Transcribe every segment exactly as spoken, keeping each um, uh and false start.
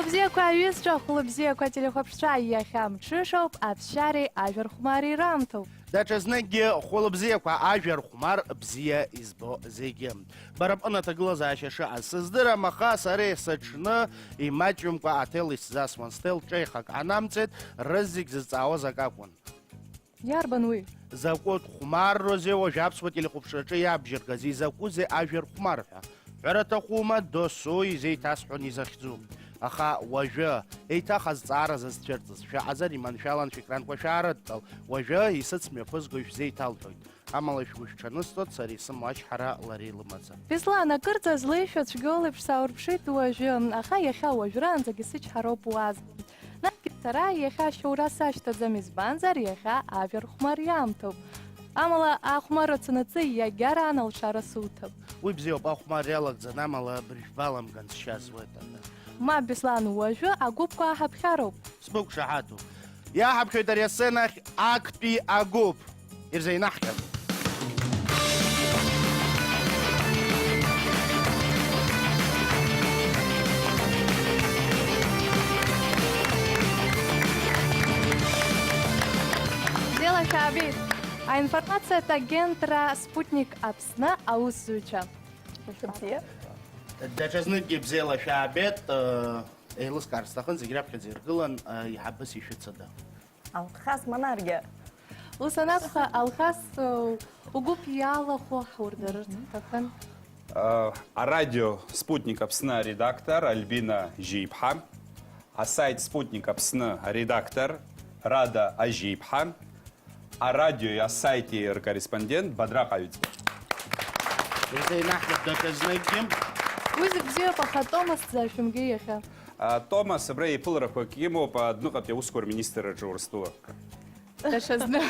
Хәылбзиақәа аҩызцәа, хәылбзиақәа телехәаԥшцәа, иахьа мҽышоуп, аԥсшьареи ажәархәмареи раамҭоуп. Даҽазныкгьы хәылбзиақәа, ажәархәмар бзиа избо зегьы. Бара бҟны аҭагылазаашьа шыҟаз сыздырам, аха сара есыҽны имаҷымкәа аҭел исзасуан. Сҭел ҿеихак анамҵеит, рызегь зызҵаауаз акы акәын. Иарбан уи? Закәытә хәмарроузеи уажә аԥсуа телехәаԥшраҿы иабжьыргаз, изакәызеи ажәа рхәмар ҳәа? Ҳәара аҭахума, досу изеиҭасҳәон изахьӡу. Аха уажәы, еиҭах азҵаара зызцәырҵыз, шәаҟазар иманшәалан шәекранқәа шәаарыдтәал, уажәы исыцмҩаԥызго ишәзеиҭалҳәоит. Амала шәгәы шәҽанысҵоит, сара исымоу ачҳара лара илымаӡам. Беслан, акырӡа злеишәа цәгьоу леиԥш сааурԥшит уажәы, аха иахьа уажәраанӡагь исычҳароуп уазгьы. Насгьы сара иахьа ашьоура сашьҭаӡам, избанзар, иахьа ажәа рхәмар иаамҭоуп. Амала ахәмарра цанаҵы иагьараан алшара суҭап. Уи бзиоуп, ахәмарра иалагӡан, амала абыржә баламган, сшьа зуеит ада. Мап, Беслан, уажәы агәыԥқәа аҳаԥхьароуп. Сбықәшаҳаҭуп. Иаҳаԥхьоит ари асценахь актәи агәыԥ. Ирзеинаҳҟьап. Бзиала шәаабеит! Аинформациатә агентра Спутник Аԥсны аусзуҩцәа. Бзиа. Даҽазныкгьы бзиала шәаабеит, э, еилыскаар сҭахын, зегь раԥхьаӡа иргылан, э, еиҳабыс ишәыцыда. Алхас Манаргиа. Ус анакәха, Алхас, угәыԥ иалахәу ҳурдырырц ҳҭахын. Арадио Спутник Аԥсны аредактор Альбина Жьиԥҳа, асайт Спутник Аԥсны аредактор Рада Ажьиԥҳа, арадиои асайти ркорреспондент Бадраҟ Аҩӡба. Ирзеинаҳҳәап даҽазныкгьы. Уи зегь бзиоуп, аха Томас дзашәымгеи иахьа? А, Томас абра еиԥыларақәак имоуп адәныҟатәи аусқәа рминистрраҿы Урыстәыла. Даҽазны.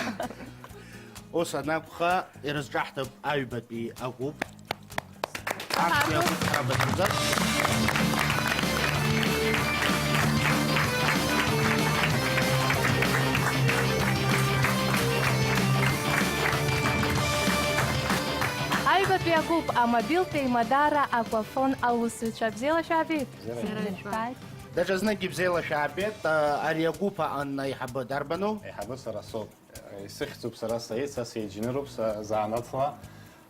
Ус анакәха, ирызҿаҳҭып аҩбатәи агәыԥ. Актәи агәыԥ ҳабацәазар. Аҩбатәи агәыԥ, амобилтә еимадара Аквафон аусзуҩцәа. Бзиала шәаабеит! Бзиара ишәбааит. Даҽазныкгьы бзиала шәаабеит. А, ари агәыԥ аҟны аиҳабы дарбану? Аиҳабы сара соуп. Исыхьӡуп сара Саид, са сеиџьныруп, са занааҭла.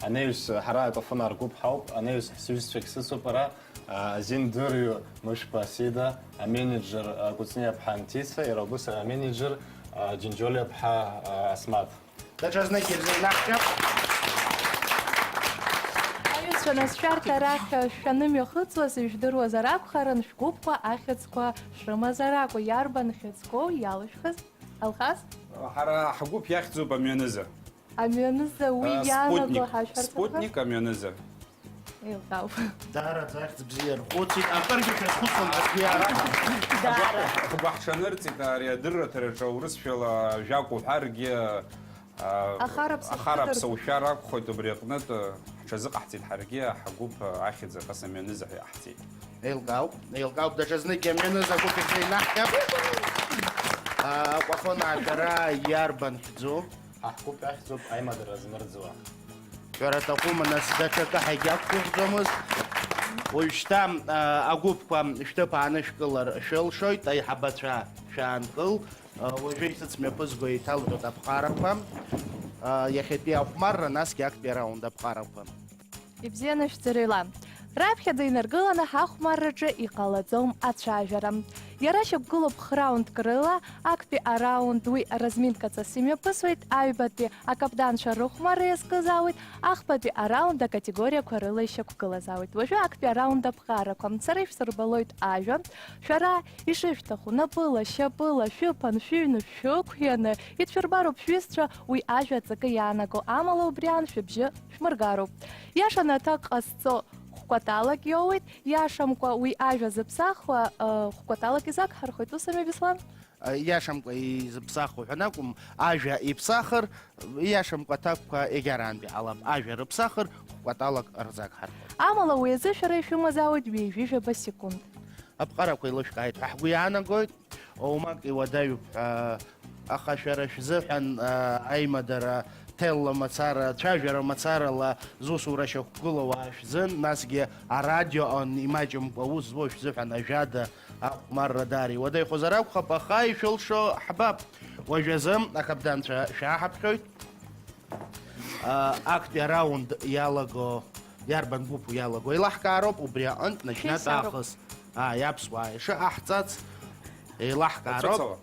Анаҩс ҳара Аквафон агәыԥ ҳауп. Анаҩс ҳсҩызцәагь сыцуп ара. А, азин дырҩу Мышәқәа Асида, аменеджер, а, Кәыҵниаԥҳа Анҭиса, иара убас аменеджер, а, Џьынџьолиаԥҳа, а, Асмаҭ. Даҽазныкгьы ирзеинаҳшәап. Аҩызцәа, нас шәарҭ арахь шәанымҩахыҵуаз, ижәдыруазар акәхарын, шәгәыԥқәа ахьӡқәа шрымазар акәу, иарбан хьӡқәоу иалышәхыз? Алхас? Ҳара ҳгәыԥ иахьӡуп Амҩаныза. Амҩаныза уи Э, иаанаго Спутник. Ҳашәарҭақәа? Спутник Амҩаныза. Еилкаауп. Даараӡа ахьӡ бзиа рхәыцит, акыргьы шәазхәыцуан, аӡәгьы иара. Даара. Ҳгәы ҳҽанырҵеит ари адырраҭараҿы аурысшәала ажәак уҳәаргьы, а, Ахараԥса ахараԥса шәыдыркылеит. Ушәар акәхоит, убри аҟнытә, а, ҳҽазыҟаҳҵеит ҳаргьы, ҳгәыԥ, а, ахьӡ аҟас Амҩаныза ҳәа иаҳҵеит. Еилкаауп, еилкаауп, даҽазныкгьы Амҩаныза агәыԥ ирзеинаҳҟьап. А, Аквафон аҳәара иарбан хьӡу? Ҳа ҳгәыԥ иахьӡуп аимадара змырӡуа. Шәара аҭахума, нас, даҽакы ҳагьақәгәыӷӡомызт. Уажәшьҭа, а, агәыԥқәа шәҭыԥ аанышәкылар шәылшоит, аиҳабацәа шәаанкыл. А, уажәы исыцмҩаԥызго еиҭалҳәоит аԥҟарақәа. А, иахьатәи ахәмарра, насгьы актәи араунд аԥҟарақәа. Ибзианы шәӡырҩла. Раԥхьаӡа инаргыланы ҳахәмарраҿы иҟалаӡом ацәажәара. Иара шьақәгылоуп храундк рыла, актәи араунд уи разминкаҵас имҩаԥысуеит, аҩбатәи акаԥданцәа рыхәмарра иазкызаауеит, ахԥатәи араунд акатегориақәа рыла ишьақәгылазаауеит. Уажәы актәи араунд аԥҟарақәа. Сара ишәсырбалоит ажәа. Шәара ишышәҭаху, напыла, шьапыла, шәыԥан, шәыҩны, шәықәианы, ишәырбароуп шәҩызцәа уи ажәа аҵакы иаанаго, амала убри аан шәыбжьы шәмыргароуп. Иашаны аҭак ҟазҵо хәкәаталак иоуеит, иашамкәа уи ажәа зыԥсахуа, ы, хәкәаталак изагҳархоит, ус ами, Беслан? Ы, иашамкәа изыԥсахуа ҳәа анакәым, ажәа иԥсахыр, иашамкәа аҭакқәа егьараантәи ҟалап, ажәа рыԥсахыр, хәкәаталак рзагҳархоит. Амала уи азы шәара ишәымазаауеит ҩажәижәаба секунд. Аԥҟарақәа еилышәкааит ҳәа ҳгәы иаанагоит, оумак иуадаҩуп ҳәа, аха шәара шәзыҳәан, а, аимадара ҭелла мацара, цәажәара мацарала зусура шьақәгылоу ауаа шәзын, насгьы арадиоҟны имаҷымкәа аус зуа шәзыҳәан ажәада ахәмарра даара иуадаҩхозар акәхап, аха ишәылшо ҳбап. Уажәазы акаԥданцәа шәааҳаԥхьоит. А, актәи араунд иалаго, иарбан гәыԥу иалаго еилаҳкаароуп, убри аҟынтә наџьнатә Шәеизароуп. Аахыс, ааи, аԥсуаа ишыҟаҳҵац еилаҳкаароуп. Ҵәыцала.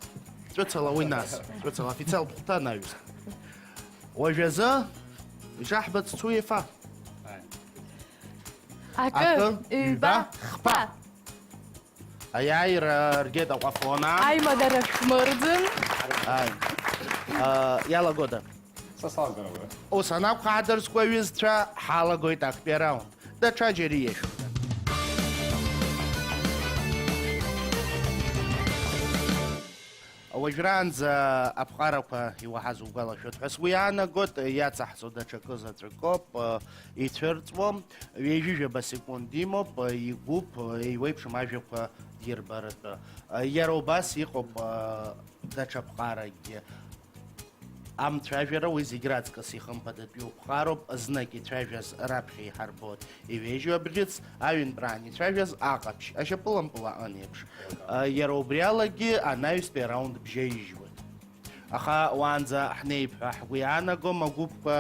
Ҵәыцала уи нас, ҵәыцала официалтә хәҭа анаҩс. Уажәазы ишаҳбац Цуефа. Акы, Акы, ҩба, ҩба, хԥа. Аиааира ргеит Аҟәафона. Аимадара шәмырӡын. Ааи. А, иалагода? Са салгара уи. Ус анакәха, адырсқәа аҩызцәа, ҳалагоит актәи араунд. Даҽа џьара ииашоуп. Уажәраанӡа аԥҟарақәа иуаҳаз угәалашәоит ҳәа сгәы иаанагоит, иацаҳҵо даҽакы заҵәык ауп, ицәырҵуам, ҩажәижәаба секунд имоуп, игәыԥ, еиуеиԥшым ажәақәа дирбаратәы. Иара убас иҟоуп даҽа ԥҟаракгьы. Амцәажәара уи зегь раҵкыс ихымԥадатәиу ԥҟароуп, знык ицәажәаз раԥхьа иҳарбоит иҩежьу абӷьыц, аҩынтәраан ицәажәаз аҟаԥшь, ашьапылампыл аҟын еиԥш. Иара убри алагьы анаҩстәи араунд бжьаижьуеит. Аха уаанӡа ҳнеип ҳәа ҳгәы иаанагом, агәыԥқәа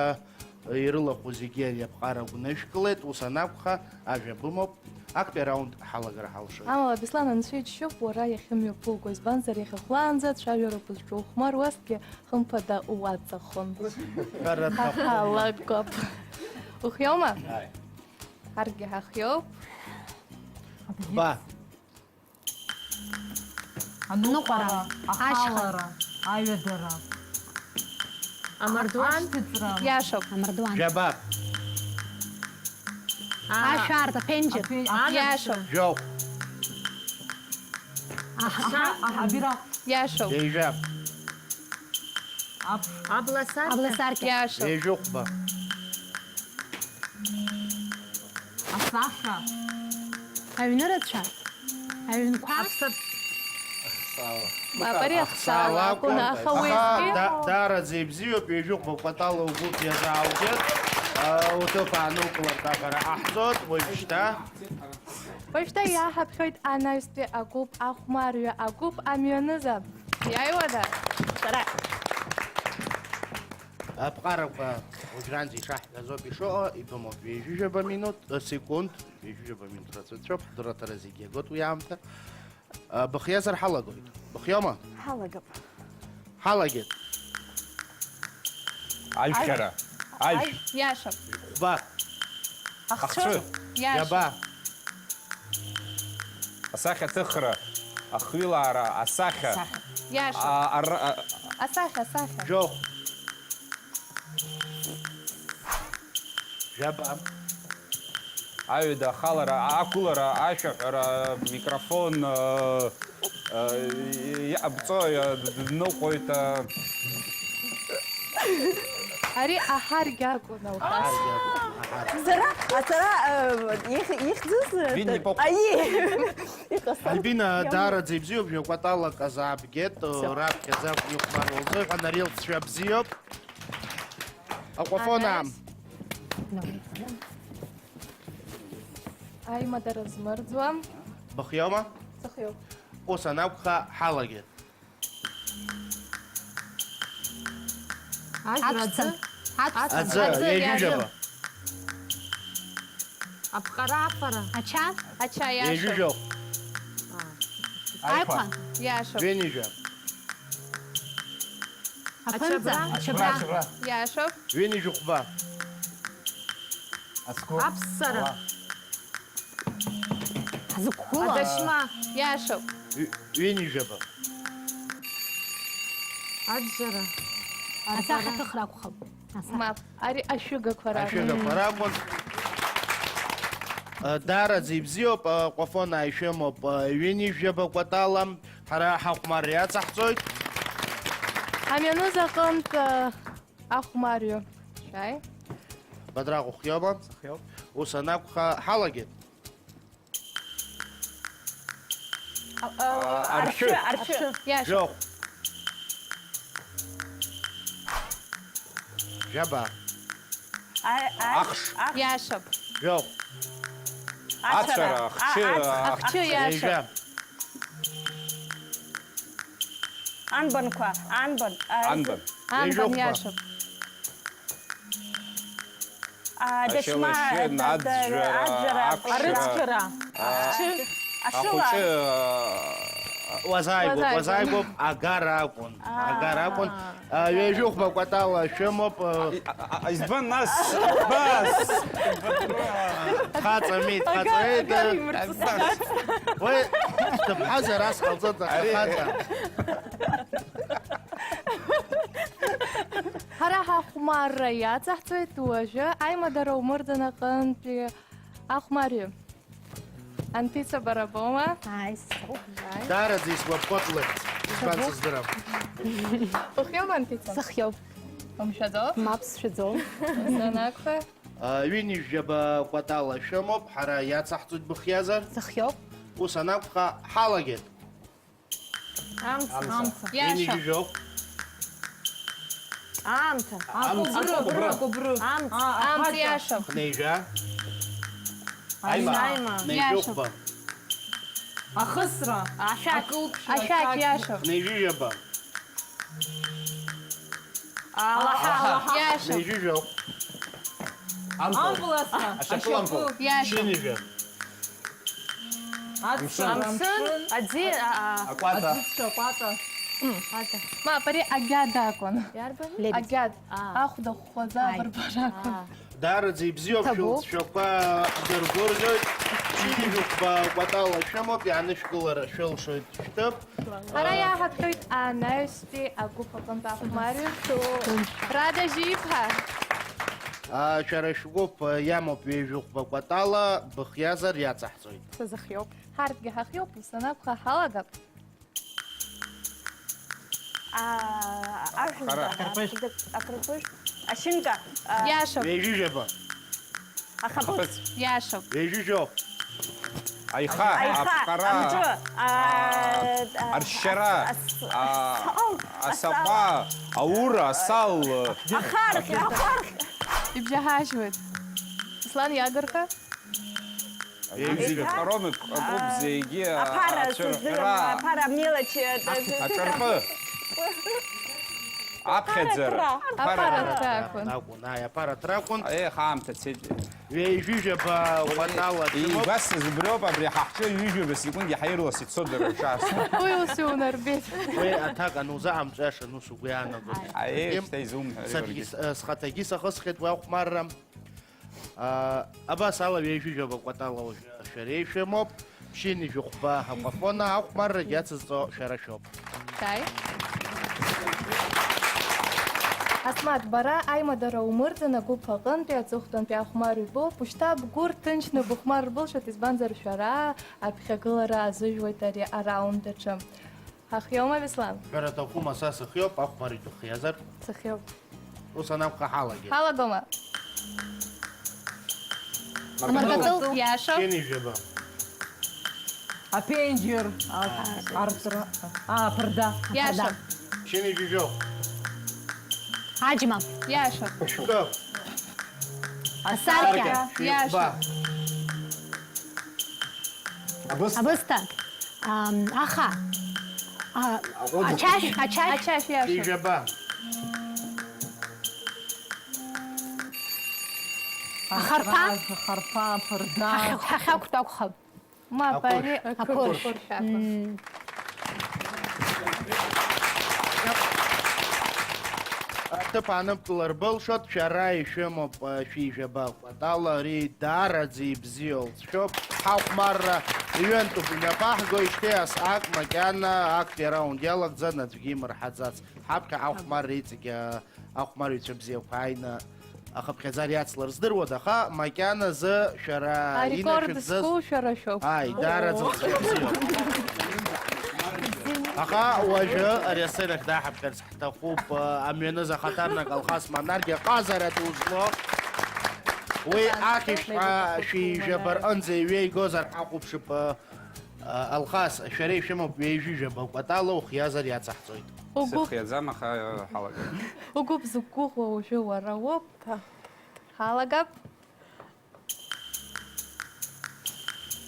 ирылахәу зегьы ари аԥҟара агәнышәкылеит, ус анакәха, ажәа бымоуп, актәи араунд ҳалагар ҳалшоит. Амала, Беслан, анцәа иџьшьоуп уара иахьымҩаԥуго, избанзар, иахьа хәлаанӡа цәажәароуп узҿу, ухәмаруазҭгьы, хымԥада, уаҵахон. Ҳәарада. Ҳалагап. Ухиоума? Ааи. Ҳаргьы ҳахиоуп. Ба. Аныҟәара, аныҟәара, ашьха, ахалара, аҩадара. Амардуан. Ашьҭыҵра. Иашоуп. Амардуан. Жәаба. Аа. Ашәарҭа, аԥенџьыр. Апе-, иашоуп. Анапшра. Жәохә. Аҳ-, аҳ-, абираҟ. Иашоуп. Ҩажәа. Аб-, абласаркьа. Абласаркьа. Иашоуп. Ҩажәихәба. Асахьа. Аҩны рацәа. Аҩнқәа. Аԥсаб-. Ахсаала. Мап, ари ахсаала. Ахсаала акәын, акәын, аха аха уеизгьы да-, даараӡа ибзиоуп, ҩажәихәба кәатала угәыԥ иазааугеит. А, уҭыԥ аанукылартә аҳәара ҟаҳҵоит, уажәшьҭа. Уажәшьҭа иаҳаԥхьоит анаҩстәи агәыԥ, ахәмарҩы агәыԥ, амҩаныза. Иааиуада? Сара. Аԥҟарақәа уажәраанӡа ишаҳҳәаз ауп ишыҟоу, ибымоуп ҩажәижәаба минуҭ, э, секунд, ҩажәижәаба минуҭ рацәацәоуп, ҳдырраҭара зегьы иагоит уи аамҭа. Э, быхиазар ҳалагоит. Быхиоума? Ҳалагап. Ҳалагеит. Ажәхьара. Ажә. Иашоуп. Хәба. Ахцәы. Ахцәы. Иашоуп. Џьаба. Асахьаҭыхра, ахҩылаара, асахьа. Асахьа. Иашоуп. А, ар-, а, асахьа, асахьа. Џьоух. Жәаба. Аҩада, ахалара, ақәылара, ашәаҳәара, микрофон, а, а, иҟабҵо, а, д-, дныҟәоит, а. Ари аҳаргь акәын, Алхас. Аҳаргь акәын, аҳаргь. Сара, сара, э, их-, ихьӡыз, э, Винни Пух. Аи! Иҟасҵан. Альбина, иамоу. Даараӡа ибзиоуп, жәакәатала казаабгеит, э, Все. Раԥхьаӡа акәны ихәмаруа лзыҳәан, ари лҵшәа бзиоуп. Аҟәафон аам. Анаҩс. Аимадара змырӡуа. Быхиоума? Сыхиоуп. Ус анакәха, ҳалагеит. Ажәра аӡы. Аҵәца. Аҵәца. Аӡы, аӡы, ҩажәижәаба. Аԥҟара, афара. Ача. Ача, иашоуп. Ҩажәижәохә. Аиқәа. Аиқәа. Иашоуп. Ҩынҩажәа. Аԥынҵа. Ачабра. Ачабра. Ачабра. Иашоуп. Ҩынҩажәихәба. Ацгәы. Аԥссара. Ала. Ҳзықәгылоу. Адашьма. Иашоуп. Ҩ-, ҩынҩажәаба. Аӡәӡәара. Асахьаҭыхра акәхап. Асахьа. Мап, ари ашәыгақәа ракәын. Ашәыгақәа ракәын. Э, даараӡа ибзиоуп, э, Ҟәафон ааишәымоуп, э, ҩынҩажәаба кәатала. Ҳара ҳахәмарра иацаҳҵоит. Амҩаныза аҟынтә, э, ахәмарҩы. Шәааи. Бадраҟ ухиоума? Сыхиоуп. Ус анакәха, ҳалагеит. А, а, аршәы, аршәы, аршәы. Иашоуп. Жәохә. Жәаба. Аи, аи, Ахш. Ахш. Иашоуп. Жәохә. Ацәара. Ацәара, ахчы, А, ац-, а, Ахчы иашоуп. Ҩажәа. Анбанқәа, анбан, а, Анбан. Анбан Ҩажәохәба. Иашоуп. А, дашьма, Ашьалашьын, да, да, аӡәӡәара, аӡәӡәара, аԥшра. Арыцқьара. А, Ахчы. Ашыла. Ахәыҷы, а, Уазааигәоуп, Уазааигәоуп. Уазааигәоуп, агара акәын, Аа. Агара акәын. А, ҩажәихәба кәатала шәымоуп, а, А, а, а, избан нас? Нас! Хаҵами, Ага, хаҵами, ага, да. Имырҵысуа. Уи, дыԥҳазар ас ҟалҵоит, аха Ари хаҵа. Ҳара ҳахәмарра иаҵаҳҵоит уажәы аимадара умырӡын аҟынтәи ахәмарҩы. Анҭица, бара боума? Ааи, соуп. Ааи. Даараӡа исгәаԥхоит лыхьӡ. Избан сыздырам. Ухиоума, Анҭица? Сыхиоуп. Умшәаӡо? Мап, сшәаӡом. Ус анакәха? А, ҩынҩажәаба кәатала шәымоуп, ҳара иацаҳҵоит быхиазар. Сыхиоуп. Ус анакәха, ҳалагеит. Амца. Амца. Амца. Иашоуп. Ҩынҩажәижәоуп. Аамҭа. Амца. Акәыбры. Акәыбры. Амца. А, Амца, аԥаҵа. Иашоуп. Хнеижәа. Аима. Аима. Хнеижәохәба. Иашоуп. Ахысра. Ашәақь. Акылԥшра. Ашәақь, ашәақь. Иашоуп. Хнеижәижәаба. Алаҳа. Алаҳа. Иашоуп. Хнеижәижәохә. Ампыл. Ампыл асра. Ашьапылампыл. Ашьапы. Иашоуп. Ԥшьынҩажәа. Аӡсра. Амшын. Амшын. Аӡи-, а, а. Акәата. Аӡыцәа, акәата. М, ада. Мап, ари агьад акәын. Иарбан? Лебедь. Агьад. А. Ахәда хәхәаӡа Ааи. Абырбара акәын. Аа. Даараӡа ибзиоуп, Ҭабуп. Шәылҵшәақәа ҳдыргәырӷьоит. Ԥшьынҩажәихәба кәатала шәымоуп, иаанышәкылар шәылшоит шәҭыԥ. Ҳара иааҳаԥхьоит анаҩстәи агәыԥ аҟынтә ахәмарҩы. Рада Жиԥа. А, шәара шәгәыԥ иамоуп ҩажәихәба кәатала, быхиазар иаҵаҳҵоит. Сазыхиоуп. Ҳарҭгьы ҳахиоуп, ус анакәха, ҳалагап. А, ажәлар, Хара. Акрыпыжә. Ашьынка, а, Иашоуп. Ҩажәижәаба. Ахаԥыц. Ахаԥыц. Иашоуп. Ҩажәижәохә. Аиха, Аиха, аԥҟара, амҿы, а, а, аршьара, ас-, ас-, а, асал, асаҟәа, асал. Аура, асал. Ахархь, ахархь. Ибжьаҳажьуеит. Ислан иагарха? Ҩажәижәохә. Аԥҟароуп, акуп зегьы, аԥара, ацәырҳәра. Аԥара, мелочь, э, э, Аҿарпы. Аԥхьаӡара. Аԥара. Аԥара. Аԥара. Аԥара. Акәын. Акәын, ааи, аԥара аҭра акәын. Ех, аамҭа цеит. Ҩажәижәаба кәатала шәымоуп. Ибасыз убриоуп, абри ҳахҿы ҩажәижәаба секунд иаҳа ирлас ицо дара рҿар. Уи ус иунарбеит. Уи аҭак анузаҳамҵәаша, ус угәы иаанагоит. Аиеи, шьҭа изумҳәари уаргьы? Саргьы с-, схаҭагьы сахысхьеит уи ахәмарра. А, абас ала ҩажәижәаба кәатала уажәы шәара ишәымоуп, ԥшьынҩажәихәба акәафона ахәмаррагьы иацызҵо шәара шәоуп. Шәааи. Асмаҭ, бара аимадара умырӡын агәыԥ аҟынтәи аҵыхәтәантәи ахәмарҩы боуп, ушьҭа бгәы рҭынчны быхәмар рбылшоит, избанзар шәара аԥхьагылара азыжәуеит ари араунд аҿы. Ҳахиоума, Беслан? Шәара аҭахума, са сыхиоуп, ахәмарҩы дыхиазар? Сыхиоуп. Ус анакәха, ҳалагеит. Ҳалагома? Амырбатыл. Амырбатыл. Иашоуп. Ԥшьынҩажәаба. Аԥенџьыр. А, артра. А, аԥарда. Иашоуп. Ԥшьынҩажәижәохә. Аџьма. Иашоуп. Шәкы. Асаркьа. Шәихәба. Иашоуп. Абысҭа. Абысҭа. Ам, аха. А, аҟәыд. Ачашә, ачашә. Ачашә иашоуп. Ҩажәижәаба. Ахарԥа. Ахарԥа, аԥарда. Ҳахь-, ҳахьақәтәа акәхап. Мап, ари ақәыршә. Ақәыршә. Ақәыршә акәын. Мм. Аҭыԥ аныбкылар былшоит, шәара ишәымоуп, шәи жәаба кәатала, ари даараӡа ибзиоу лҵшәоуп. Ҳахәмарра ҩынтәуп, инапаҳгоижьҭеи ас ак макьана актәи араунд иалагӡан, аӡәгьы имырҳаӡац. Ҳаԥхьа ахәмарра иҵегь, а, ахәмарыҩцәа бзиақәа ааины ахыԥхьаӡара иацлар здыруада, аха макьаназы шәара арекорд инашәыгӡаз зку шәара шәоуп. Ааи, даараӡа лҵшәа бзиоуп. Аха уажәы ари асценахь дааҳаԥхьарц ҳҭахуп, а, амҩаныза ахаҭарнак Алхас Манаргьы аҟазара ду злоу. Уи ахьышәҭҳәа шәи жәаба рҟынӡа иҩеигозар ҳахәаԥшып, а, А, Алхас, шәара ишәымоуп ҩажәи жәаба кәатала, ухиазар иацаҳҵоит. Угәы Сыхиаӡам, аха, ҳалагап. Угәы бзықәгәыӷуа уажәы уара уоуп. Ҳалагап.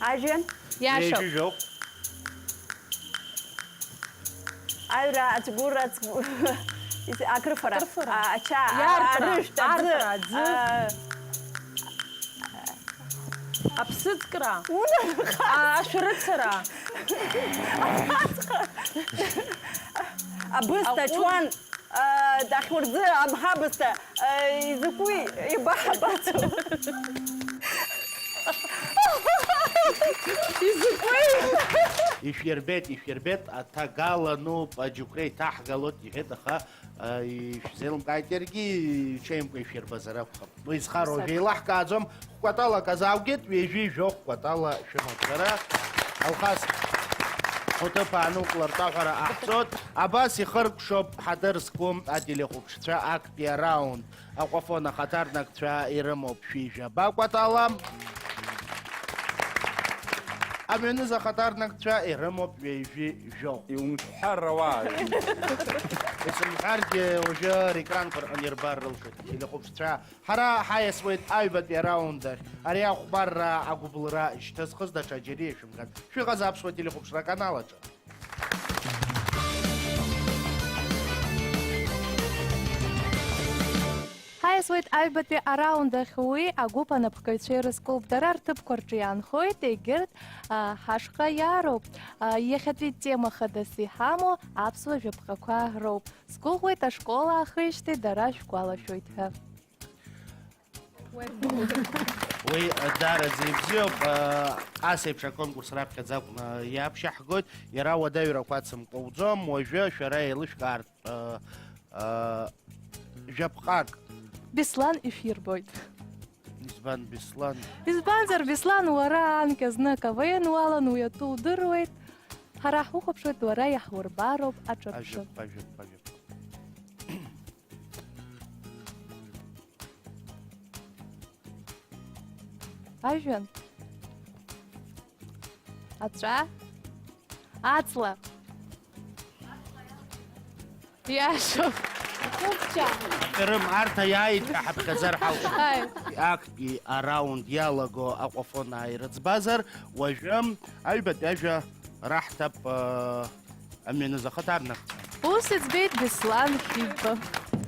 Ажәҩан. Иашоуп. Ҩажәи жәохә. Аҩра, ацәгәыра, ацгәы-, ис-, акрыфара. Акрыфара. А, ача, а, Иарҭра, арыжәтә, аӡы, арҭра, аӡы. А, Аԥсыӡкра. Унахаҵ. А, ашәарыцара. Абысҭа, Аҟәыд. Ачуан. Э, дахьурӡы, абҳабысҭа, э, изакәи, ибаҳбацо? Изакәи? Ишәирбеит, ишәирбеит, аҭагала нуп, аџьықәреи ҭаҳгалоит, иҳәеит, аха, э, ишәзеилымкааит, иаргьы ҽеимкәа ишәирбазар акәхап. Уи зхароу Сакәхап. Еилаҳкааӡом, Кәатала казалгеит, ҩажәи жәохә кәатала шәымоуп шәара. Алхас, ҳҭыԥ аанукылартә аҳәара ҟаҳҵоит. Абас ихыркәшоуп ҳадыр зқәым ателехәаԥшцәа актәи араунд. Аҟәафон ахаҭарнакцәа ирымоуп шәи жәаба кәатала. Амҩаныза ахаҭарнакцәа ирымоуп ҩажәи жәохә. Иумҳәар ауаа. Исымҳәаргьы уажәы рекранқәа рҟны ирбар рылшоит ателехәаԥшцәа. Ҳара ҳаиасуеит аҩбатәи араунд ахь. Ари ахәмарра агәыбылра ишьҭызхыз даҽа џьара ишәымган. Шәыҟаз аԥсуа телехәаԥшра аканал аҿы. Ҳаиасуеит аҩбатәи араунд ахь. Уи агәыԥ анапхгаҩцәа ирызкуп. Дара рҭыԥқәа рҿы иаанхоит, егьырҭ, а, ҳашҟа иаароуп. А, иахьатәи тема хадас иҳамоу аԥсуа жәаԥҟақәа роуп. Сгәыӷуеит, ашкол аахижьҭеи дара шәгәалашәоит ҳәа. Уи даараӡа ибзиоуп. Ас еиԥш аконкурс раԥхьаӡа акәны иаԥшьаҳгоит. Иара уадаҩрақәа ацымкәа уӡом. Уажәы шәара еилышәкаартә, ы, ы, жәаԥҟак. Беслан ишәирбоит. Избан Беслан? Избанзар, Беслан, уара анкьа зны КВН уалан, уи атәы удыруеит. Ҳара ҳухәаԥшуеит, уара иаҳурбароуп аҿырԥшы. Ажәаԥҟа, ажәаԥҟа, ажәаԥҟа. Ажәҩан. Аҵәа. Аҵла. Иашоуп. Кырым, арҭ аиааит ҳәа ҳаԥхьаӡар ҳалшоит. Ааи. Актәи араунд иалаго Аҟәафон ааирыӡбазар, уажәы аҩбатәи ажәа раҳҭап, э, Амҩаныза ахаҭарнакцәа. Ус иӡбеит Беслан Хьибба.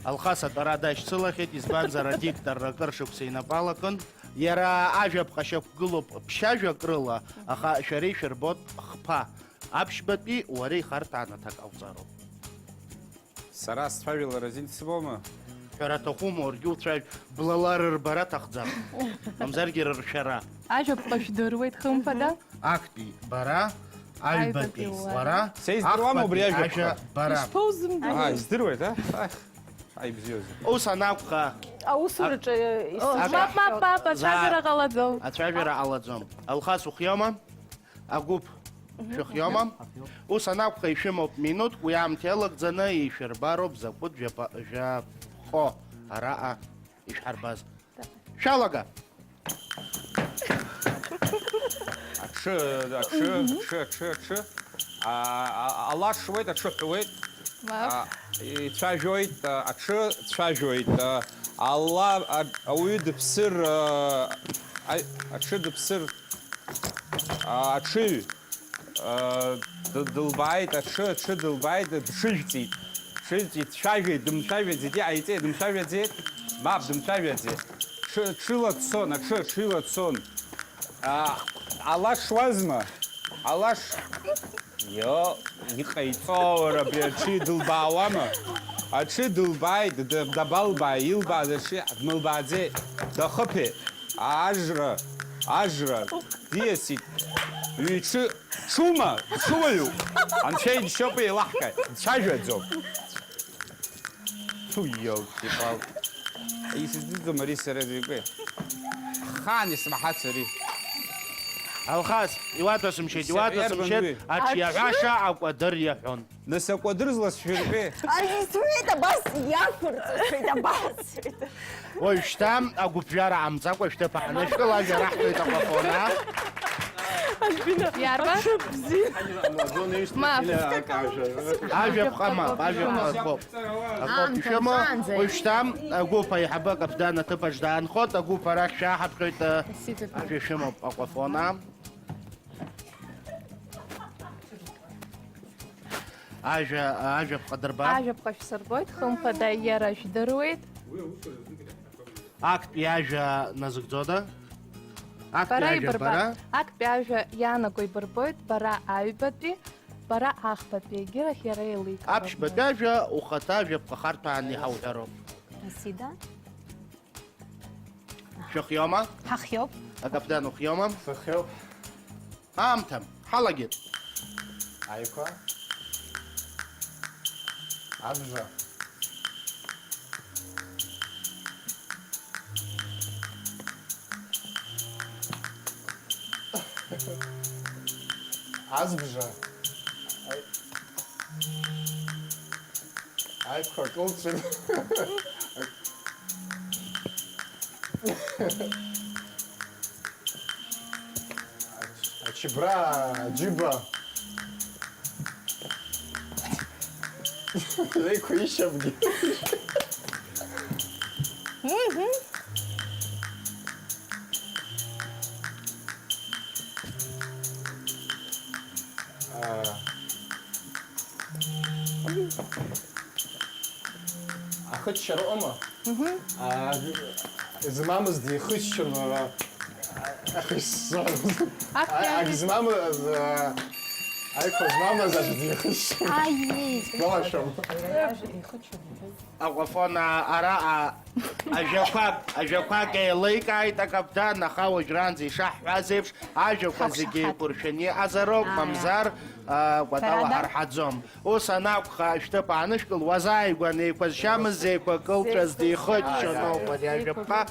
Алхас атәара дашьцылахьеит, избанзар, адиктор акыр шықәса инапы алакын. Иара ажәаԥҟа шьақәгылоуп ԥшьажәак рыла, аха шәара ишәырбоит хԥа. Аԥшьбатәи уара ихарҭәаан аҭак ҟауҵароуп. Сара сцәажәалара азин сымоума? Ҳәара аҭахума, уаргьы уцәажә-, блала рырбара аҭахӡам. Мамзаргьы рыршәара. Ажәаԥҟа шәдыруеит, хымԥада? Актәи бара, аҩбатәи Аҩбатәи уара. Уара. Са издыруама убри ахԥатәи ажәаԥҟа? Ажәа бара. Ишԥоузымдыруеи? Аҳа, издыруеит, а? Аих, аибзиоузеи. Ус анакәха. Аусураҿы О, исымшәа. Мап, мап, мап, ацәажәара Заа. Ҟалаӡом. Ацәажәара ҟалаӡом. Алхас, ухиоума? Агәыԥ шәыхиоума? Ус анакәха, ишәымоуп минуҭк, уи аамҭа иалагӡаны ишәырбароуп закәытә жәаба-, жәаԥҟо араҟа ишәҳарбаз. Шәалага! Аҽы, аҽы, аҽы, аҽы, аҽы. А, а, ала шуеит, аҽы ҳәуеит. Мап. А, ицәажәоит, а, аҽы цәажәоит, а, ала, а, ауаҩы дыԥсыр, а, аи-, аҽы дыԥсыр, а, аҽыҩ, а, д-, дылбааит, аҽы, аҽы дылбааит, дҽыжәҵит, дҽыжәҵит, дцәажәеит, дымцәажәаӡеит, иҟаиҵеит, дымцәажәаӡеит, мап, дымцәажәаӡеит, ҽы-, ҽыла дцон, аҽы, ҽыла дцон. А, ала шуазма? Ала ш-, ио, иҟаиҵо, уара, абри аҽы дылбаауама? Аҽы дылбааит, д-, дабалбааи, илбааз аҽы дмылбааӡеит, дахыԥеит. Ажра, ажра, диасит. Ҩ-, ҽы, ҽума, ҽуаҩуп. Анцәа иџьшьоуп еилаҳкааит, дцәажәаӡом. Фу, иоу, ипал. Исыздызӡом ари сара зегьы. Хаан исмаҳац ари. Алхас, иуаҭәасымшьеит, Исеиҳәар иуаҭәасымшьеит, бануи? Аҽиаҳәаша Аҽы? Акәадыр иаҳәон. Нас акәадыр зласшәыртәи? Ари исҳәеит, абас иақәырҵахьеит, абас. Уажәшьҭа агәыԥжәара амҵакәа шәҭыԥ аанышәкыл, ажәа раҳҭоит Аҟәафон, аа? Альбина, иарбан? Аҽы бзиа. Мап. Ажәаԥҟа мап, ажәаԥҟа акоуп. Акоуп ишәымоу, уажәшьҭа агәыԥ аиҳабы акаԥдан аҭыԥаҿ даанхоит, агәыԥ арахь шәаҳаԥхьоит, ажәа шәымоуп, Аҟәафона. Ажәа, ажәаԥҟа дырба. Ажәаԥҟа шәсырбоит, хымԥада иара жәдыруеит. Актәи ажәа назыгӡода? Актәи бара ажәа ибырбап. Бара? Актәи ажәа иаанаго ибырбоит, бара аҩбатәи, бара ахԥатәи, егьирахь иара еиликаауп. Аԥшьбатәи ажәа ухаҭа ажәаԥҟа харҭәааны иҳауҳәароуп. Асида? Шәыхиома? Ҳахиоуп. Акаԥдан ухиома? Сыхиоуп. Аамҭа, ҳалагеит. Аиқәа. Абжа. Азбжа. Аи-, аиқәа кылцәын. Ач-, ачыбра, аџьыба. Леиқәа ишьамгьы. Мгм. Аа. Ахыччара ыҟама? Мгм. Аа, измамыз дихыччон, аа, ахыччон. Ак, а, иагьы- ак змамыз, аа, аиқәа змамыз аӡә дихыччон. Аиеи. Сгәалашәом. Аҟәафон, аа, араҟа ажәақәак, ажәақәак еиликааит акаԥдан, аха уажәраанӡа ишаҳҳәаз еиԥш, ажәақәа зегьы еиқәыршәаны иҟазароуп, мамзар, аа, кәатала ҳарҳаӡом. Ус анакәха, шәҭыԥ аанышәкыл, уазааигәан еиқәа зшьамыз, еиқәа кылҵәаз дихыччон ауп ари ажәаԥҟа.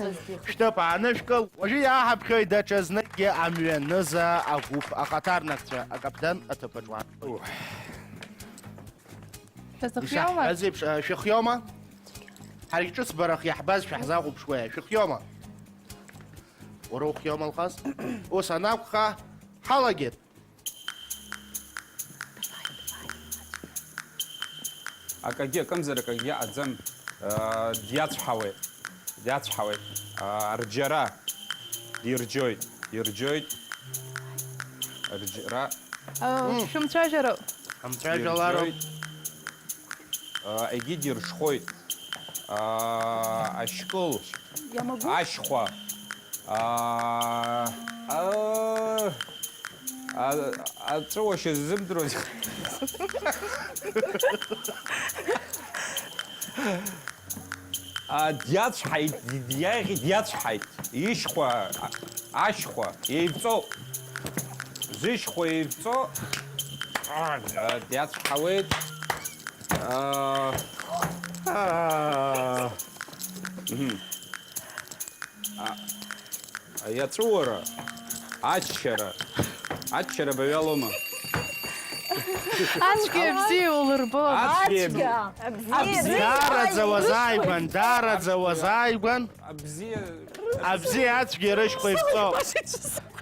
Шәҭыԥ аанышәкыл, уажәы иааҳаԥхьоит даҽазныкгьы амҩаныза агәыԥ ахаҭарнакцәа, акаԥдан аҭыԥаҿ уаанхоит. Шәазыхиоума? Ишаҳҳәаз еиԥш, а, шәыхиоума? Ҳаргь ҿыцбарах иаҳбаз шәаҳзахәаԥшуеи, шәыхиоума? Уара ухиоума, Алхас? Ус анакәха, ҳалагеит. Акагьы акымзар акагьы аӡам, э, диацәҳауеит, диацәҳауеит, э, арџьара, дирџьоит, дирџьоит, арџьара. Э, шәымцәажәароуп. Ҳамцәажәалароуп. Дирџьоит. Э, егьи дирҽхәоит. Э, ашькыл. Иамагәышьа. Ашьхәа. Аа, аа, а, аҵәыуашьа ззымдыруаз. А, диацәҳаит, ди-, диаӷь-, диацәҳаит. Ишьхәа, а, ашьхәа, еивҵоуп. Зышьхәа еивҵоу, а, а, диацәҳауеит. А, а, мгм. А, аиаҵәыуара, аччара, аччара баҩалома? Ацәгьа абзиа улырбо. Ацәгьа. Ацәгьа. Абзиа. Даараӡа уазааигәан, даараӡа уазааигәан. Абзиа. Абзиа ацәгьа рышьхәа ивҵоуп.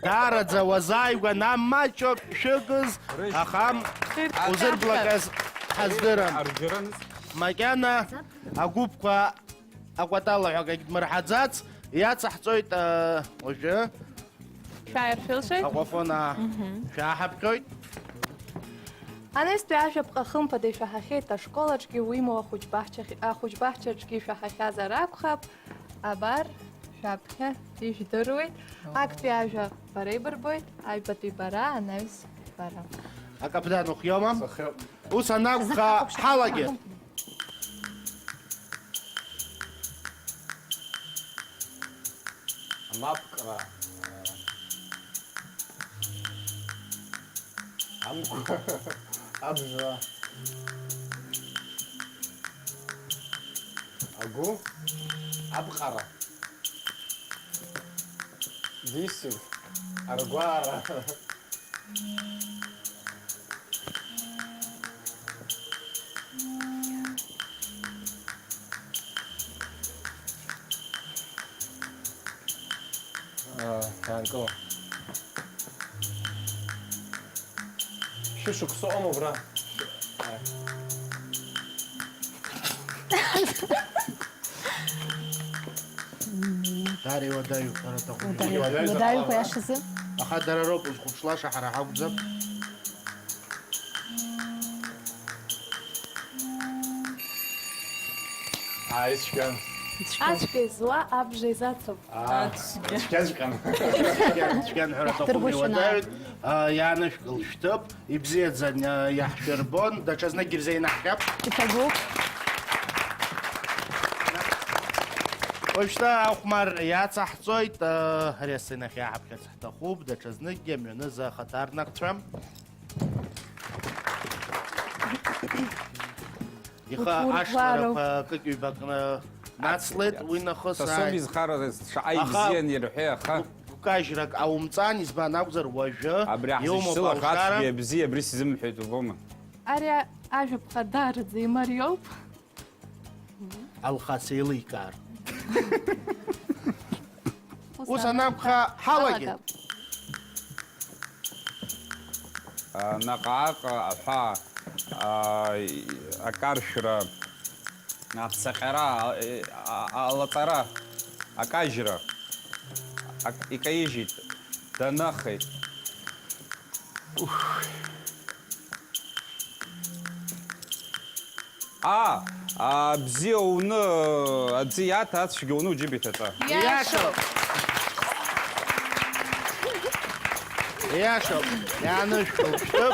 Даараӡа уазааигәан, амаҷоуп шәыгыз, аха узырблаказ ҳаздырам. Арџьараныз. Макьана агәыԥқәа акәатала ҳәа акагь дмырҳаӡац, иацаҳҵоит, а, уажәы. Шәааиршәылшеит? Аҟәафон, аа, шәааҳаԥхьоит. Анестәи ажәаԥҟа хымԥада ишәаҳахьеит ашкол аҿгьы, уимоу ахәыҷбаҳчахь-, ахәыҷбаҳчаҿгьы ишәаҳахьазар акәхап. Абар, шәаԥхьа ижәдыруеит. Актәи ажәа бара ибырбоит, аҩбатәи бара, анаҩс бара. Акаԥдан ухиоума? Сыхиоуп. Ус анакәха, ҳалагеит. Амапкра. Амгәа. Абжа. Агәы. Аԥҟара. Дисыр. Аргәаара. Ҳәа анкыло. Шықәса ыҟоума убра? Дара иуадаҩуп, дара аҭахуп. Уадаҩуп. Уадаҩуп, аиашазы. Аха дара роуп узхәаԥшлаша, ҳара ҳакәӡам. Ааи, цәгьан. Ацәгьа изуа абжа изацуп. Аа, цәгьаҵәҟьан. Цәгьан, цәгьан ҳәара аҭахуп, иуадаҩуп. Аа, иаанышәкыл шәҭыԥ, ибзиаӡан, аа, иаҳшәырбон, даҽазныкгьы ирзеинаҳҟьап. Иҭабуп. Уажәшьҭа ахәмар иацаҳҵоит, аа, ари асценахь иааҳаԥхьарц ҳҭахуп, даҽазныкгьы амҩаныза ахаҭарнакцәа. Ихы ашҭарақәа кык-ҩбак на-, нацлеит, уи нахыс Сасоми ааи. Изхараз шаҟа аха ибзиан ирҳәеи, аха гәкажьрак аумҵан, избан акәзар, уажәы абри иумоуп аҳзышьҭыла алшара. Ацәгьа бзиа абри сизымҳәеит, убома? Ари ажәаԥҟа даараӡа имариоуп. Алхас еиликаар. Ус Ус анакәха, ҳалагеит. Ҳалагап. А, наҟ-ааҟ аҳәаа, а, акаршәра, аԥсаҟьара, а, а, алаҵара, акажьра, ак-, икаижьит, данахеит. Ух. А, а, бзиа уны, аӡы иаҭа, ацәгьа уны уџьыба иҭатәа. Иашоуп. Иашоуп. Иаанышәкыл, шәтәы.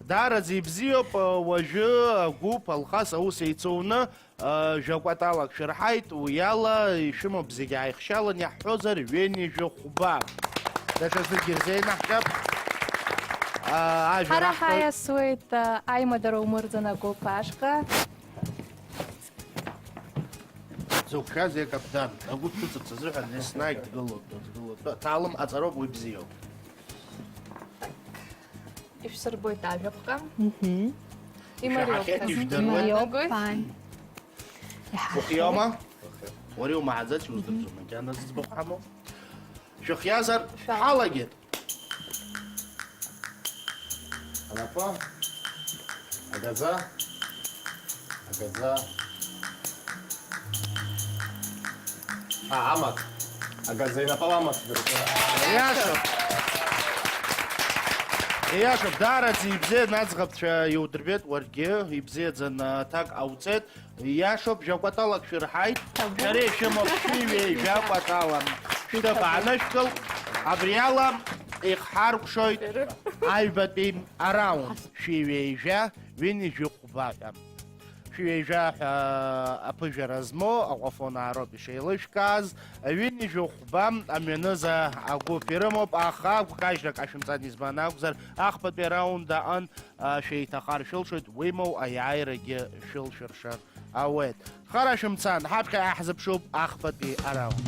Даараӡа ибзиоуп, уажәы агәыԥ Алхас аус еицуны, Жәа-кәаталак шәырҳаит, уи ала ишәымоуп зегьы ааихшьалан, иаҳҳәозар, ҩынҩажәи хәба. Даҽазныкгьы ирзеинаҳҟьап. Ажәа Ҳара раҳҭоит. Ҳаиасуеит, аимадара умырӡын агәыԥ ашҟа. Дзықәшәазеи акаԥдан? Агәыԥ шәыцырц азыҳәан еснагь дгылоуп, дгылоуп. Ҭаалым ҟаҵароуп, уи бзиоуп. Ишәсырбоит ажәаԥҟа. Мгм. Имариоуп. Ишәаҳахьеит, ижәдыруеит. Имариоуп, ааи. Иаҳахьеит. Ухиоума? Уара иумааӡац, иуздырӡом, макьана зыӡбахә ҳамоу. Шәыхиазар, шәала. Ҳалагеит. Анапы. Агаӡа. Агаӡа. А, амаҭ. Агаӡа инапала амаҭ дыркуа. Иашоуп. Иашоуп, даараӡа ибзиан аӡӷабцәа иудырбеит уаргьы, ибзиаӡан аҭак ҟауҵеит. Иашоуп, жәа-кәаталак шәырҳаит. Шәара ишәымоуп шәи ҩеи жәа-кәатала. Шәҭыԥ аанышәкыл. Абри ала ихҳаркәшоит аҩбатәи араунд. Шәи ҩеи жәа, ҩынҩажәи хәба ҳәа. Шәи ҩеи жәа ҳәа аԥыжәара змоу аҟәафон аароуп ишеилышәкааз. Ҩынҩажәи хәба амҩаныза агәыԥ ирымоуп, аха гәкажьрак ашәымҵан, избан акәзар, ахԥатәи араунд аҟын, а, шәеиҭахар шәылшоит, уимоу аиааирагьы шәылшәыршар ауеит. Хара шәымцан, ҳаԥхьа иаҳзыԥшуп ахԥатәи араунд.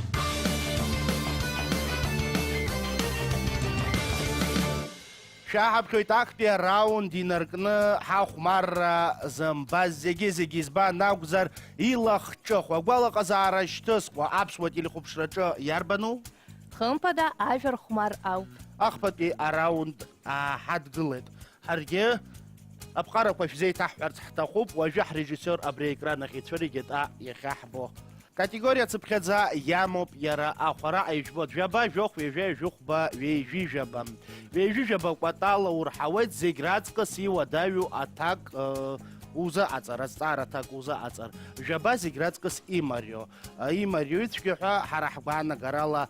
Шәаҳаԥхьоит актәи араунд инаркны ҳахәмарра зымбаз зегьы-зегьы, избан акәзар, илахҿыху, агәалаҟазаара шьҭызхуа аԥсуа телехәаԥшраҿы иарбану? Хымԥада, ажәа рхәмар ауп. Ахԥатәи араунд ааҳадгылеит. Ҳаргьы аԥҟарақәа шәзеиҭаҳҳәарц ҳҭахуп, уажәы ҳрежиссиор абри аекран ахь ицәыригеит, а, иахьа ҳбо. Категориа цыԥхьаӡа иамоуп иара ахә, араҟа ижәбоит, жәаба, жәохә, ҩажәа, ҩажәихәба, ҩажәижәаба. Ҩажәижәаба кәатала урҳауеит, зегь раҵкыс иуадаҩу аҭак, ы, узыҟаҵар, азҵаара аҭак узыҟаҵар. Жәаба зегь раҵкыс имарио. Ы, имариои цәгьа ҳәа ҳара ҳгәаанагарала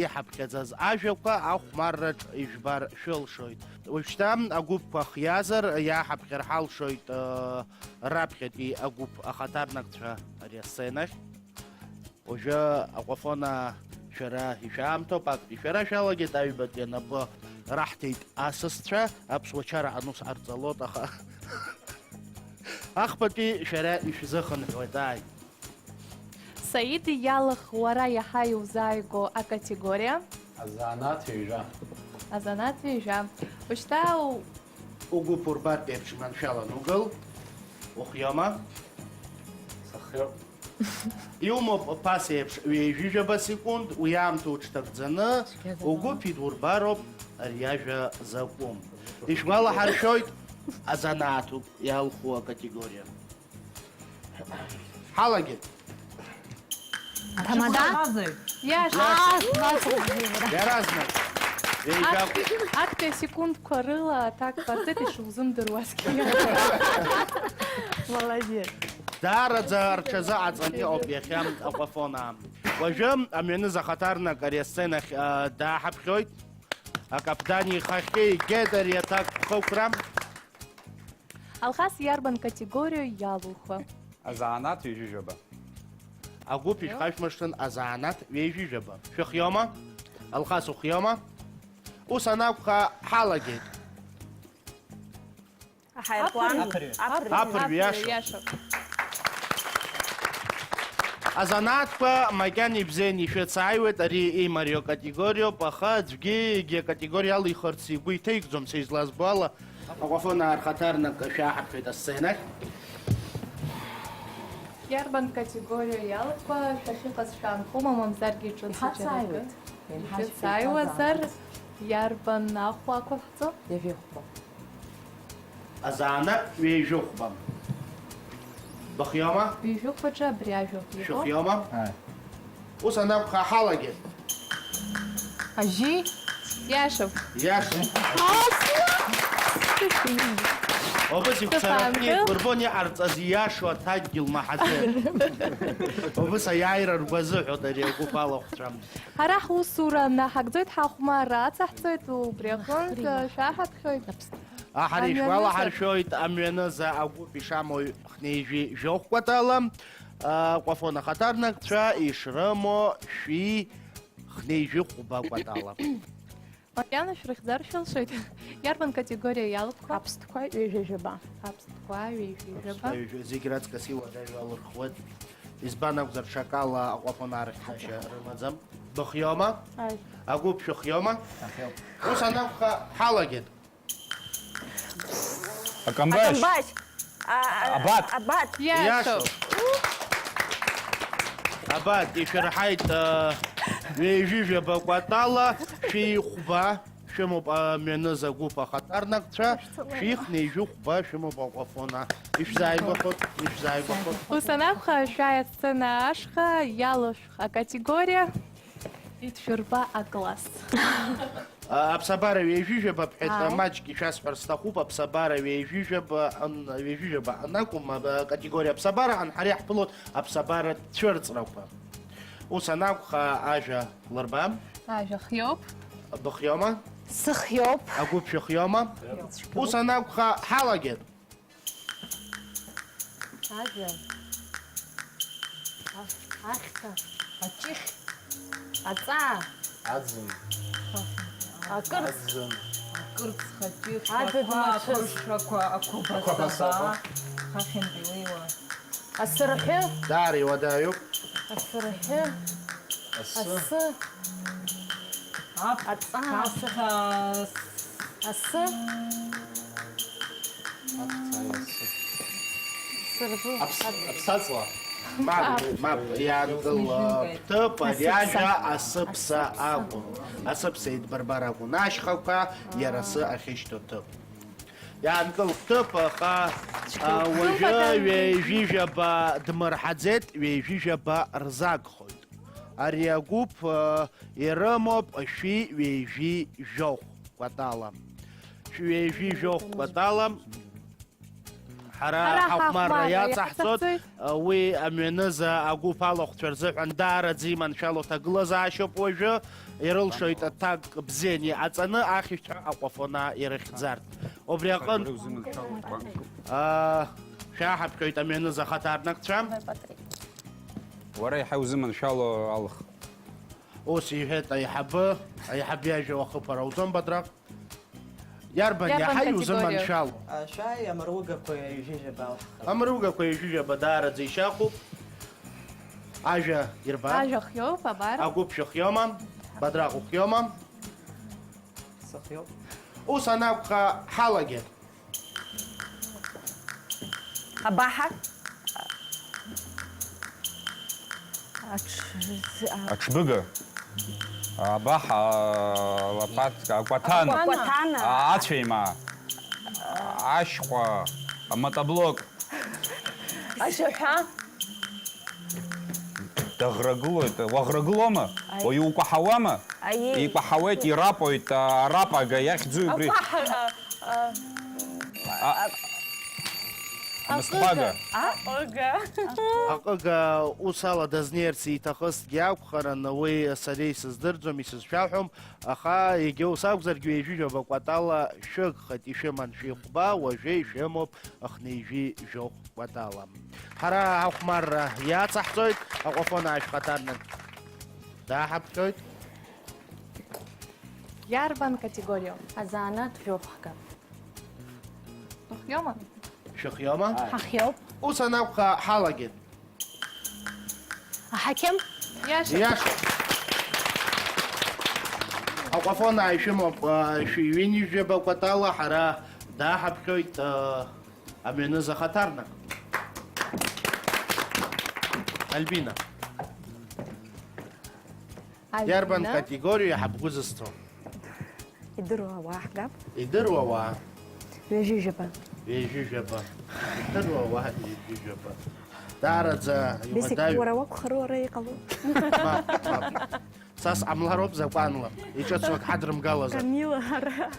иҳаԥхьаӡаз ажәақәа ахәмарраҿ ижәбар шәылшоит. Уажәшьҭа агәыԥқәа хиазар, иааҳаԥхьар ҳалшоит, ыы, раԥхьатәи агәыԥ ахаҭарнакцәа ари асценахь. Уажәы Аҟәафона шәара ишәаамҭоуп, актәи шәара шәалагеит, аҩбатәи анапы раҳҭеит асасцәа, аԥсуа чара аҟны ус ҟарҵалоит, аха ахԥатәи шәара ишәзыхынҳәуеит, ааи. Саид Иалых, уара иаҳа иузааигәоу акатегориа? Азанааҭ ҩажәа. Азанааҭ ҩажәа. Ушьҭа у- Угәы ԥурбартә еиԥш маншәалан угыл. Ухиома? Сыхиоуп. Иумоуп ԥаса еиԥш ҩажәижәаба секунд, уи аамҭа уҽҭагӡаны, угәы ԥидурбароуп. Ари ажәа закәым. Ишәгәалаҳаршәоит, азанааҭуп иалху акатегориа. Ҳалагеит. Ҭамада? Иашоуп. Иаразнак. Еиҳа актәи асекундқәа рыла аҭак ҟарҵеит, ишузымдыруазгьы. Молодец. Даараӡа рҽазыҟаҵаны иҟоуп иахьа Аҟәафон аамҭа. Уажәы амҩаныза ахаҭарнак ари асценахь, а, дааҳаԥхьоит. Акаԥдан ихахьы игеит ари аҭакԥхықәра. Алхас иарбан категориоу иалухуа? Азанааҭ ҩажәижәаба. Агәыԥ ишьхашәмыршҭын азанааҭ ҩажәижәаба. Шәыхиома? Алхас ухиома? Ус анакәха, ҳалагеит. Аҳаирплан. Аԥырҩы. Аԥырҩы, иашоуп. Иашоуп. Азанааҭқәа макьана ибзианы ишәыцааиуеит, ари имариоу категориоуп, аха аӡәгьы егьи акатегориа алихырц игәы иҭеикӡом, са излазбо ала. Аҟәафон аархаҭарнак шәаҳаԥхьоит асценахь. Иарбан категориа иалхуа шәахьыҟаз шәаанхома, мамзаргьы ҿыц иҳацааиуеит. Иҳацааиуазар, иарбан ахәа ақәыҳҵо? Ҩажәихәба. Азанааҭ ҩажәихәба. Быхиома? Ҩажәихәбаҿы абри ажәа иҟоуп. Шәыхиома? Ааи. Ус анакәха, ҳалагеит. Ажьи? Иашоуп. Иашоуп. Ас! Обыс иқәцарапни Сыԥаанкыл. Кәырбон иҟарҵаз иашоу аҭакгьы лмаҳаӡеит. Обыс аиааира ргәы азыҳәоит ари агәыԥ алахәцәа. Ҳара ҳусура наҳагӡоит, ҳахәмарра ацаҳҵоит, убри аҟынтә шәаҳаԥхьоит. Аҳара Амҩаныза. Ишәгәалаҳаршәоит, амҩаныза агәыԥ ишамоу хнеижәи жәохә кәатала, а, Аҟәафон ахаҭарнакцәа ишрымоу шәи хнеижәи хәба кәатала. Макьана шәрыхьӡар шәылшоит. Иарбан категориа иалху? Аԥстәқәа ҩажәа жәаба. Аԥстәқәа ҩажәа жәаба. Аԥстәқәа ҩажәа, зегь раҵкыс иуадаҩу алырхуеит. Избан акәзар, ҽакала Аҟәафон арыхьӡашьа рымаӡам. Быхиома? Аи. Агәыԥ шәыхиома? Ахиоуп. Ус анакәха, ҳалагеит. Акамбашь. Акамбашь. А, а, Абат. Абат. Иашоуп. Иашоуп. Абат, ишәырҳаит, а, ҩажәижәаба кәатала, шәи хәба шәымоуп, а, мҩаныза агәыԥ ахаҭарнакцәа, шәи хнеижәи хәба шәымоуп Аҟәафон. Ишәзааигәахоит, ишәзааигәахоит. Ус анакәха, шәааи асцена ашҟа, иалышәх акатегориа, ишәырба акласс. А, аԥсабара ҩажәижәаба бҳәеит, ааи, маҷк ишәасҳәар сҭахуп, аԥсабара ҩажәижәаба ан-, ҩажәижәаба анакәым, а, категориа аԥсабара анҳара иаҳԥылоит аԥсабара цәырҵрақәа. Ус анакәха, ажәа лырба. Ажәа хиоуп. Быхиома? Сыхиоуп. Агәыԥ шәыхиома? Ус анакәха, ҳалагеит. Ажәа. А-, ахьҭа. Аҷыхь. Аҵаа. Аӡын. Акырц. Аӡын. Акырц, аҷыхь, аӡын, ақәа, ацәыш, ақәыршақәа, ақәабасаба. Ақәабасаба. Хахьынтә илеиуа. Асырҳәы. Даара иуадаҩуп. Асырҳәы. Асы. Асы. Ап-, аҵаа. Аԥҭа, ас-, асы. Аԥҭа, асы. Сырбу. Аԥс-, аԥсаҵла. Мап, мап, иаанкыл, ԥҭыԥ, ари ажәа асыԥса акәын. Асыԥса идбарбар акәын. Ашьхақәа иара асы ахьышьҭоу ҭыԥ. Иаанкыл ҭыԥ, аха, а, уажәы ҩажәижәаба дмырҳаӡеит, ҩажәижәаба рзагхоит. Ари агәыԥ, а, ирымоуп шәи ҩажәи жәохә кәатала. Шәи ҩажәи жәохә кәатала. Ҳара ҳахәмарра иацаҳҵоит. Уи амҩаныза агәыԥ алахәцәа рзыҳәан даараӡа иманшәало ҭагылазаашьоуп уажәы. Ирылшоит аҭак бзианы иҟаҵаны ахьышәҭҳәа Аҟәафона ирыхьӡартә. Убри аҟынтә, аа, шәаҳаԥхьоит амҩаныза ахаҭарнакцәа. Уара иаҳа иузыманшәало, Алых. Ус иҳәеит аиҳабы, аиҳабы иажәа уахыԥар ауӡом, Бадраҟ. Иарбан иаҳа иузыманшәало? Шәааи, амыругақәа ҩажәижәаба алҳхып. Амыругақәа ҩажәижәаба даараӡа ишьахәуп. Ажәа ирба? Ажәа хиоуп, абар. Агәыԥ шәыхиома? Бадраҟ ухиома? Сыхиоуп. Ус анакәха, ҳалагеит. Абаҳа. Аҽ-, а-, Аҽбыга. Абаҳ, а, лопатка, акәаҭан. Акәаҭана. А, ацәеимаа. Ашьхәа, амотоблок. Ашьаҳәа. Даӷрагылоит, уаӷрагылома? Аи. Уаҩы укәаҳауама? Аиеи. Икәаҳауеит, ирапоит, а, арапага иахьӡу убри. Акәаҳа, а, а, А, а, амысҭбага. Аҟыга. Аҟыга. Аҟыга ус ала дазнеирц иҭахызҭгьы акәхарын, уи сара исыздырӡом, исызшәаҳәом, аха егьа ус акәзаргьы ҩажәи жәаба кәатала шәыгхеит, ишәыман шәихәба, уажәы ишәымоуп хнеижәи жәохә кәатала. Ҳара ахәмарра иацаҳҵоит, Аҟәафон аашәхаҭарнак дааҳаԥхьоит. Иарбан категориоу? Азанааҭ жәохә ҳгап. Ухиоума? Шәыхиоума? Ҳахиоуп. Ус анакәха, ҳалагеит. Аҳақьым? Иаша. Иаша. Аҟәафон ааишәымоуп, а, шәи ҩынҩажәаба кәатала ҳара дааҳаԥхьоит, а, амҩаныза хаҭарнак. Альбина. Альбина. Иарбан категориа ҳабгәы зысҭо? Идыруа уаа ҳгап. Идыруа уаа. Ҩажәи жәаба. Ҩажәи жәаба. Идыруа уаа ҩажәи жәаба. Даараӡа Бесик, иуадаҩуп. Уара уакәхар, уара иҟало. Мап, мап. Са сҟамлароуп закәанла. Иҿыцу ак ҳадрымгалазар. Камила, ара.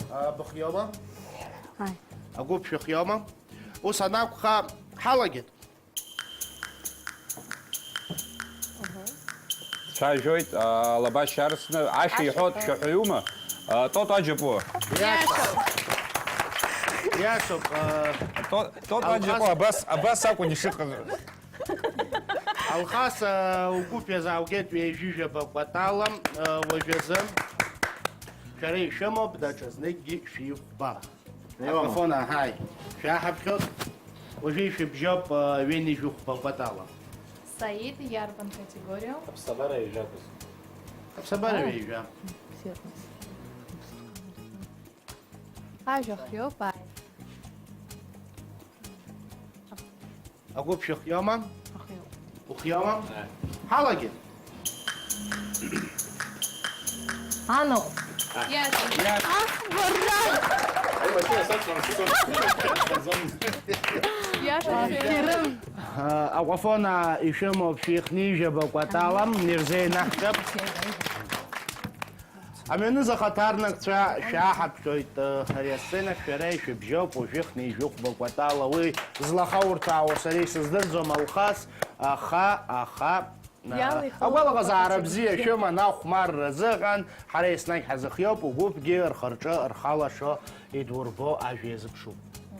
А, быхиоума? Ааи. Агәыԥ шәыхиоума? Ус анакәха, ҳалагеит. Цәажәоит, а, алаба шьарсны, ашәа иҳәо дшәаҳәаҩума? А, Тото Аџьапуа. Иашоуп. Иашоуп, а, То-, Тото Алхас- Аџьапуа абас, абас акәын ишыҟаз. Алхас, а, угәыԥ иазааугеит ҩажәи жәаба кәатала, а, уажәазы. Шәара ишәымоуп, даҽазныкгьы шәихәба. Аҟәафон, аҳаи. Шәаҳаԥхьоит. Уажәы ишәыбжьоуп, ҩынҩажәи жәохәба кәатала. Саид, иарбан категориоу? Аԥсабара ҩажәа акәыз. Аԥсабара ҩажәа. Ажәа хиоуп, ааи. Агәыԥ шәыхиоума? Ахиоуп. Ухиоума? Ааи. Ҳалагеит. Анаҟә. Иаша. Иаша. Ах, бара! Иаша. Керым. Аҟәафон ишәымоуп шәихнеижьаба кәатала, ирзеинаҳҳәап. Амҩаныза ахаҭарнакцәа шәааҳаԥхьоит, ари асценахь шәара ишәыбжьоуп, уажәы хнеи жәохәба кәатала. Уи злахаурҭәаау сара исыздырӡом, Алхас, аха, аха, агәалаҟазаара бзиа шәыман ахәмарра азыҟан, ҳара еснагь ҳазыхиоуп, угәыԥгьы рхы-рҿы рхалашо идурбо ажәа иазыԥшуп.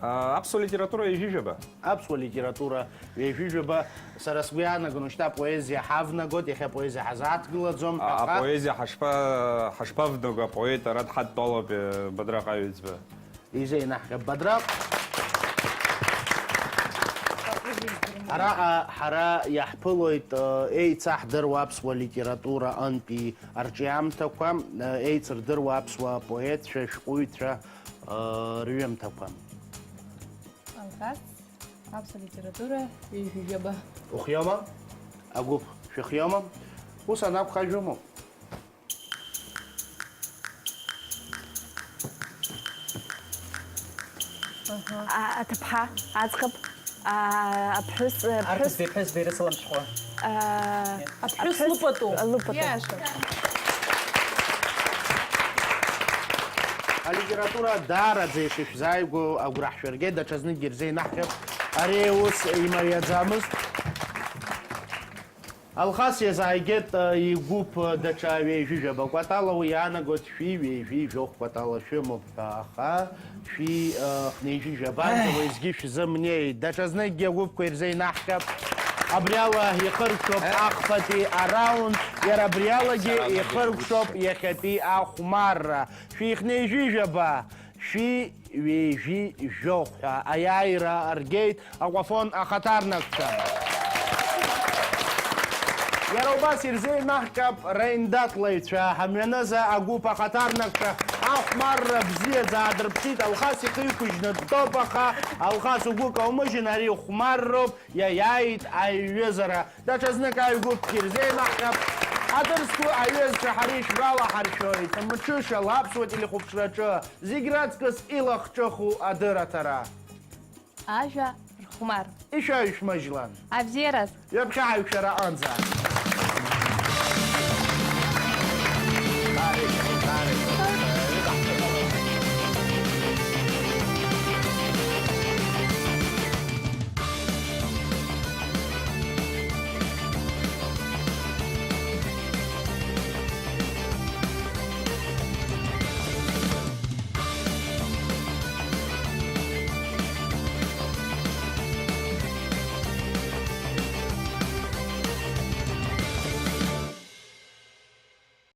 А, аԥсуа литература ҩажәи жәаба? Аԥсуа литература ҩажәи жәаба, сара сгәы иаанагон, уажәшьҭа апоезиа ҳавнагоит, иахьа апоезиа ҳазааҭгылаӡом, а, аха апоезиа ҳашԥа-, ҳашԥавнаго, апоет ара дҳадтәалоуп, э, Бадраҟ Аҩӡба. Изеинаҳҟьап Бадраҟ. Араҟа ҳара иаҳԥылоит, э, еицаҳдыруа аԥсуа литература антәи арҿиамҭақәа, э, еицырдыруа аԥсуа поетцәа, шәҟәыҩҩцәа, э, рҩымҭақәа. Алхас, аԥсуа литература ҩажәи жәаба. Ухиоума? Агәыԥ шәыхиоума? Ус анакәха, ажәа умоуп? Аҳа. А, аҭыԥҳа, аӡӷаб, а, аԥҳәыс, аԥҳәыс. Арԥыс, иԥҳәыс, ирыцлымшәхуа. А, аԥҳәыс лыпату. Лыпату. Иаша. Алитература даараӡа ишышәзааигәоу агәра ҳшәыргеит, даҽазныкгьы ирзеинаҳҟьап. Ари аус имариаӡамызт. Алхас иазааигеит, э, игәыԥ, э, даҽа ҩеижәижәаба кәатала, уи иаанагоит шәи ҩеижәи жәохә кәатала шәымоуп ҳәа, аха шәи, э, хнеижәижәабанӡа уеизгьы шәзымнеит. Даҽазныкгьы агәыԥқәа ирзеинаҳҟьап. Абриала ихыркәшоуп, э, ахԥатәи араунд, иара абриалагьы ихыркәшоуп иахьатәи ахәмарра. Шәи хнеижәижәаба! Шәи ҩеижәи жәохә ҳәа аиааира ргеит Аҟәафон ахаҭарнакцәа. Иара убас ирзеинаҳҟьап раиндаҭлаҩцәа, ҳамҩаныза агәыԥ ахаҭарнакцәа ахәмарра бзиаӡа аадырԥшит. Алхас ихы иқәыжьны дтәоуп, аха Алхас угәы каумыжьын, ари хәмарроуп, иаиааит аиҩызара. Даҽазнык аҩ гәыԥгьы ирзеинаҳҟьап. Адырсқәа аҩызцәа ҳара ишәгәалаҳаршәоит, мҽышала аԥсуа телехәаԥшраҿы зегь раҵкыс илахҿыху адырраҭара. Ажәа рхәмар. Ишәаҩшәмыжьлан. Абзиараз. Ҩаԥхьа ҳаиқәшәара аҟынӡа.